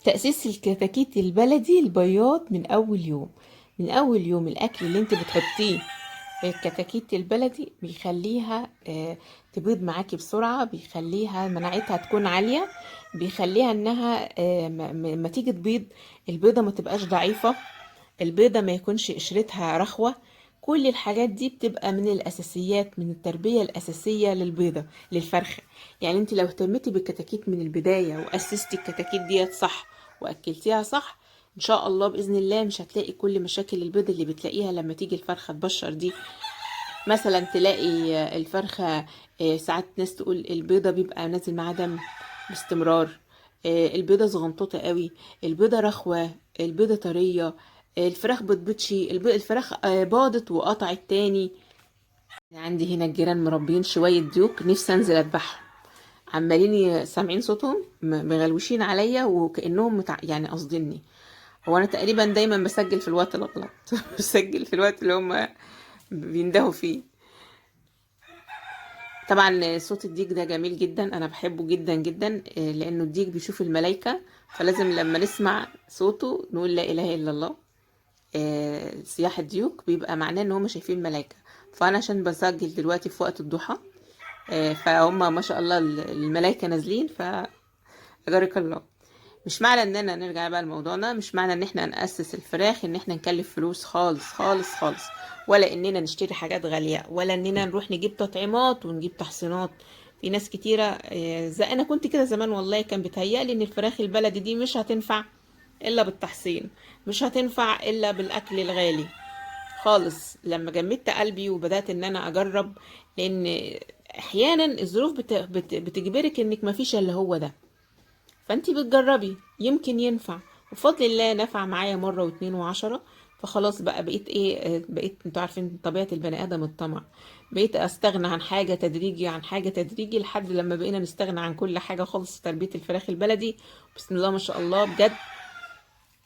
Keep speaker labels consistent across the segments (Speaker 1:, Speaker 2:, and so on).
Speaker 1: تأسيس الكتاكيت البلدي البياض من أول يوم، من أول يوم الأكل اللي انت بتحطيه الكتاكيت البلدي بيخليها تبيض معاكي بسرعة، بيخليها مناعتها تكون عالية، بيخليها انها ما تيجي تبيض البيضة ما تبقاش ضعيفة، البيضة ما يكونش قشرتها رخوة. كل الحاجات دي بتبقى من الأساسيات، من التربية الأساسية للبيضة للفرخة. يعني انت لو اهتمتي بالكتاكيت من البداية وأسستي الكتاكيت ديت صح وأكلتيها صح، إن شاء الله بإذن الله مش هتلاقي كل مشاكل البيض اللي بتلاقيها لما تيجي الفرخة تبشر دي. مثلا تلاقي الفرخة، ساعات ناس تقول البيضة بيبقى نازل معاها دم باستمرار، البيضة صغنطوطة قوي، البيضة رخوة، البيضة طرية، الفراخ بتبيضش، الفراخ باضت وقطعت تاني. عندي هنا الجيران مربيين شوية ديوك، نفسي انزل اذبحهم، عمالين سامعين صوتهم مغلوشين عليا وكأنهم يعني قاصديني. هو انا تقريبا دايما بسجل في الوقت الغلط بسجل في الوقت اللي هم بيندهوا فيه. طبعا صوت الديك ده جميل جدا، انا بحبه جدا جدا، لانه الديك بيشوف الملائكة، فلازم لما نسمع صوته نقول لا اله الا الله. صياح الديوك بيبقى معناه ان هم شايفين ملائكة. فانا عشان بسجل دلوقتي في وقت الضحى، فهم ما شاء الله الملائكة نازلين، فأجرك الله. مش معنى اننا نرجع بقى لموضوعنا، مش معنى ان احنا نأسس الفراخ ان احنا نكلف فلوس خالص خالص خالص، ولا اننا نشتري حاجات غالية، ولا اننا نروح نجيب تطعيمات ونجيب تحصينات. في ناس كتيرة، زي انا كنت كده زمان والله، كان بيتهيألي ان الفراخ البلدي دي مش هتنفع الا بالتحصين، مش هتنفع الا بالاكل الغالي خالص. لما جمدت قلبي وبدأت ان انا اجرب، لان احيانا الظروف بتجبرك انك مفيش الا هو ده، فانتي بتجربي يمكن ينفع. وبفضل الله نفع معايا مرة واتنين وعشرة، فخلاص بقى بقيت ايه، بقيت انتوا عارفين طبيعة البني ادم الطمع، بقيت استغنى عن حاجة تدريجي عن حاجة تدريجي، لحد لما بقينا نستغنى عن كل حاجة خالص في تربية الفراخ البلدي. بسم الله ما شاء الله، بجد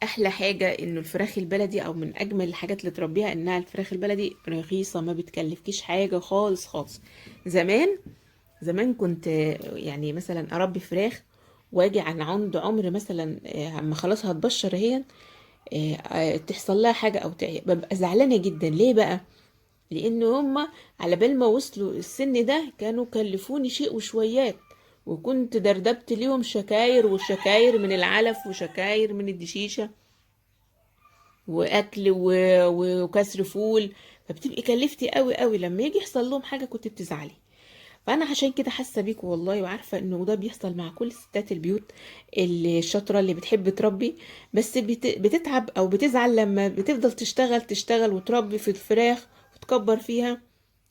Speaker 1: احلى حاجة انه الفراخ البلدي، او من اجمل الحاجات اللي تربيها انها الفراخ البلدي رخيصة، ما بتكلفكيش حاجة خالص خالص. زمان كنت مثلا اربي فراخ واجي عند عمر مثلا، اما خلاص هتبشر هي، تحصل لها حاجة او تعيا، ببقى زعلانة جدا. ليه بقى؟ لان هما على بال ما وصلوا السن ده كانوا كلفوني شيء وشويات، وكنت دردبت ليهم شكاير وشكاير من العلف وشكاير من الدشيشة واكل وكسر فول، فبتبقي كلفتي قوي قوي. لما يجي يحصل لهم حاجة كنت بتزعلي. فانا عشان كده حاسه بيكم والله، وعارفه انه ده بيحصل مع كل ستات البيوت اللي الشاطره اللي بتحب تربي، بس بتتعب او بتزعل لما بتفضل تشتغل تشتغل وتربي في الفراخ وتكبر فيها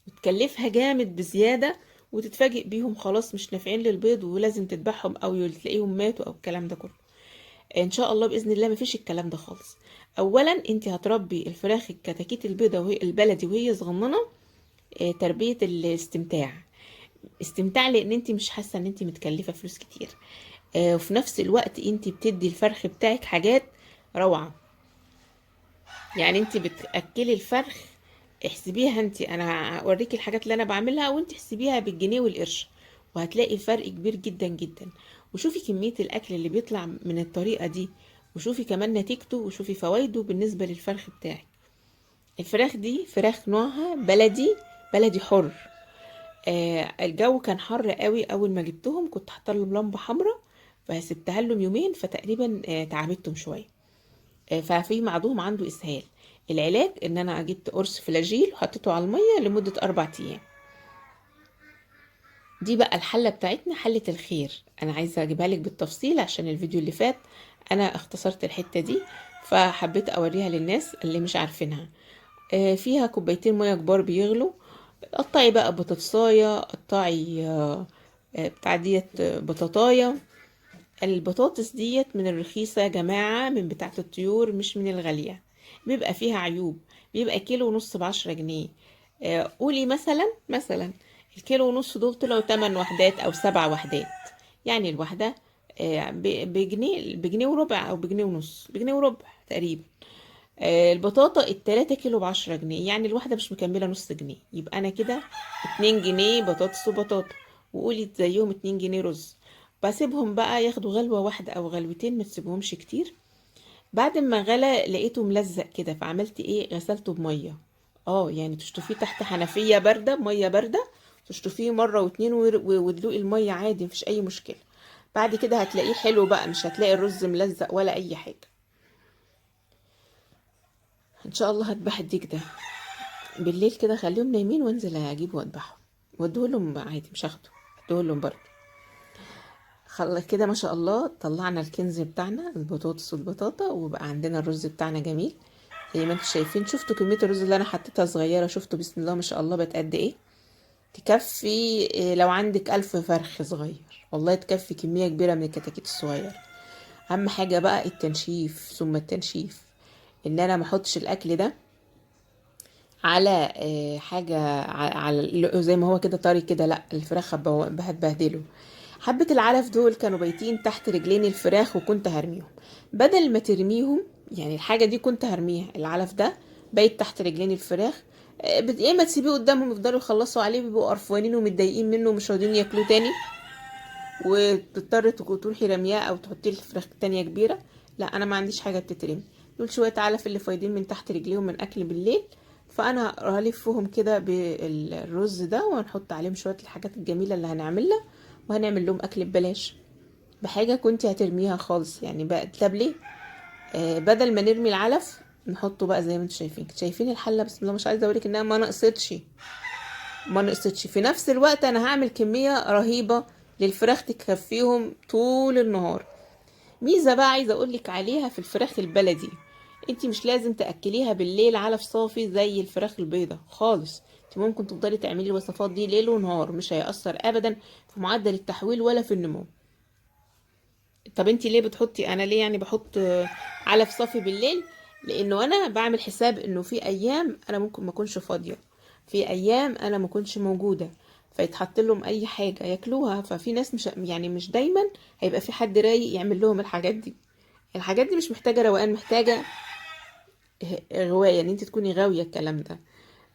Speaker 1: وتكلفها جامد بزياده، وتتفاجئ بيهم خلاص مش نافعين للبيض ولازم تذبحهم او تلاقيهم ماتوا او الكلام ده كله. ان شاء الله باذن الله مفيش الكلام ده خالص. اولا انت هتربي الفراخ الكتاكيت البيضه وهي البلدي وهي صغننه، تربيه الاستمتاع، استمتاع لان انت مش حاسه ان انت متكلفه فلوس كتير، وفي نفس الوقت انت بتدي الفرخ بتاعك حاجات روعه. يعني انت بتاكلي الفرخ، احسبيها انت، انا هوريكي الحاجات اللي انا بعملها وانت احسبيها بالجنيه والقرش، وهتلاقي فرق كبير جدا جدا. وشوفي كمية الاكل اللي بيطلع من الطريقة دي، وشوفي كمان نتيجته، وشوفي فوائده بالنسبة للفرخ بتاعك. الفراخ دي فراخ نوعها بلدي، بلدي حر. الجو كان حر قوي اول ما جبتهم، كنت حاطه لهم لمبه حمراء فسبتها لهم يومين، فتقريبا تعبتهم شويه، ففي بعضهم عنده اسهال. العلاج ان انا جبت قرص فلاجيل وحطيته على الميه لمده 4 ايام. دي بقى الحله بتاعتنا، حله الخير. انا عايزه اجيبها لك بالتفصيل عشان الفيديو اللي فات انا اختصرت الحته دي، فحبيت اوريها للناس اللي مش عارفينها. فيها كوبايتين ميه كبار بيغلوا، قطعي بقى بطاطسايه، قطعي، بتاع ديت، بطاطايه. البطاطس ديت من الرخيصة يا جماعة، من بتاعة الطيور، مش من الغالية، بيبقى فيها عيوب. بيبقى كيلو ونص ب10 جنيه. قولي مثلا الكيلو ونص دول طلعوا 8 وحدات أو 7 وحدات، يعني الوحدة، بجنيه، بجنيه وربع أو بجنيه ونص، بجنيه وربع تقريبا. البطاطا التلاتة كيلو ب10 جنيه، يعني الواحدة مش مكملة نص جنيه، يبقى أنا كده 2 جنيه بطاطس وبطاطا، وقولي زيهم 2 جنيه رز. بسيبهم بقى ياخدوا غلوة واحدة او غلوتين، ما تسيبهمش كتير. بعد ما غلى لقيته ملزق كده، فعملت ايه؟ غسلته بمية. يعني تشطفيه تحت حنفية باردة، مية باردة، تشطفيه مرة واتنين وتدلقي المية عادي، مفيش اي مشكلة. بعد كده هتلاقيه حلو بقى، مش هتلاقي الرز ملزق ولا اي حاجة. ان شاء الله هذبح الديك ده بالليل كده، خليهم نايمين وانزل اجيبه واذبحه واديهولهم عادي، مش هاخده، اديهولهم برضه. خلص كده ما شاء الله، طلعنا الكنز بتاعنا البطاطس والبطاطا، وبقى عندنا الرز بتاعنا جميل زي ما انتم شايفين. شفتوا كمية الرز اللي انا حطيتها صغيرة؟ شفتوا بسم الله ما شاء الله بقت قد ايه؟ تكفي لو عندك 1000 فرخ صغير والله تكفي كمية كبيرة من الكتاكيت الصغيرة. اهم حاجة بقى التنشيف ثم التنشيف، ان انا ما احطش الاكل ده على حاجة على زي ما هو كده طري كده، لا الفراخ هتبهدله. حبة العلف دول كانوا بايتين تحت رجلين الفراخ وكنت هرميهم. بدل ما ترميهم، يعني الحاجة دي كنت هرميها، العلف ده بايت تحت رجلين الفراخ، يا اما تسيبيه قدامهم يفضلوا يخلصوا عليه، بيبقوا قرفانين ومتضايقين منه ومش راضيين ياكلوه تاني، وتضطر تروحي رمياه او تحطيه الفراخ تانية كبيرة. لا انا ما عنديش حاجة بتترمي، دول شوية علف اللي فايضين من تحت رجليهم من اكل بالليل، فانا هلفهم كده بالرز ده وهنحط عليهم شوية الحاجات الجميلة اللي هنعملها، وهنعمل لهم اكل ببلاش بحاجة كنت هترميها خالص. يعني بقى طب ليه؟ بدل ما نرمي العلف نحطه بقى زي ما انتم شايفين. شايفين الحلة بسم الله، مش عايزة اوريك انها ما نقصتش، ما نقصتش. في نفس الوقت انا هعمل كمية رهيبة للفراخ تكفيهم طول النهار. ميزة بقى عايزة اقولك عليها في الفراخ البلدي، انتي مش لازم تأكليها بالليل علف صافي زي الفراخ البيضة خالص، انتي ممكن تفضلي تعملي الوصفات دي ليل ونهار، مش هيأثر ابدا في معدل التحويل ولا في النمو. طب انتي ليه بتحطي؟ انا ليه يعني بحط علف صافي بالليل؟ لانه انا بعمل حساب انه في ايام انا ممكن ما اكونش فاضية، في ايام انا ما اكونش موجودة، فيتحط لهم اي حاجة ياكلوها. ففي ناس مش يعني مش دايما هيبقى في حد رايق يعمل لهم الحاجات دي. الحاجات دي مش محتاجة روقان، محتاجة غواية، ان انت تكوني غاوية الكلام ده.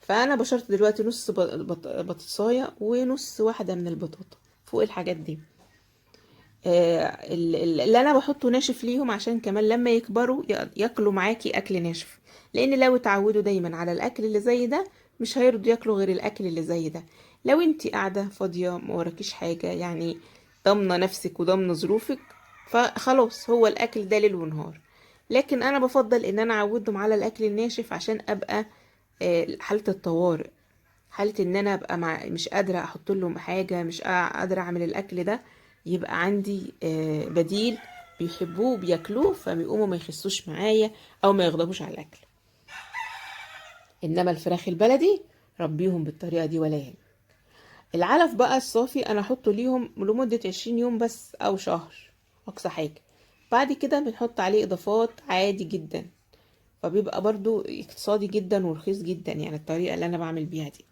Speaker 1: فانا بشرت دلوقتي نص بطاطساية ونص واحدة من البطاطا فوق الحاجات دي. اللي انا بحطه ناشف ليهم عشان كمان لما يكبروا ياكلوا معاكي اكل ناشف، لان لو اتعودوا دايما على الاكل اللي زي ده مش هيرضوا ياكلوا غير الاكل اللي زي ده. لو انتي قاعده فاضيه ما وراكيش حاجه، يعني ضامنه نفسك وضامنه ظروفك، فخلاص هو الاكل ده ليل ونهار. لكن انا بفضل ان انا اعودهم على الاكل الناشف عشان ابقى حاله الطوارئ، حاله ان انا ابقى مش قادره احط لهم حاجه، مش قادره اعمل الاكل ده، يبقى عندي بديل بيحبوه وبياكلوه، فبيقوموا ما يخسوش معايا او ما يغضبوش على الاكل. انما الفراخ البلدي ربيهم بالطريقه دي ولا يهمك. العلف بقى الصافي انا احطه ليهم لمده 20 يوم بس او شهر اقصى حاجه، بعد كده بنحط عليه اضافات عادي جدا، فبيبقى برضو اقتصادي جدا ورخيص جدا، يعني الطريقه اللي انا بعمل بيها دي.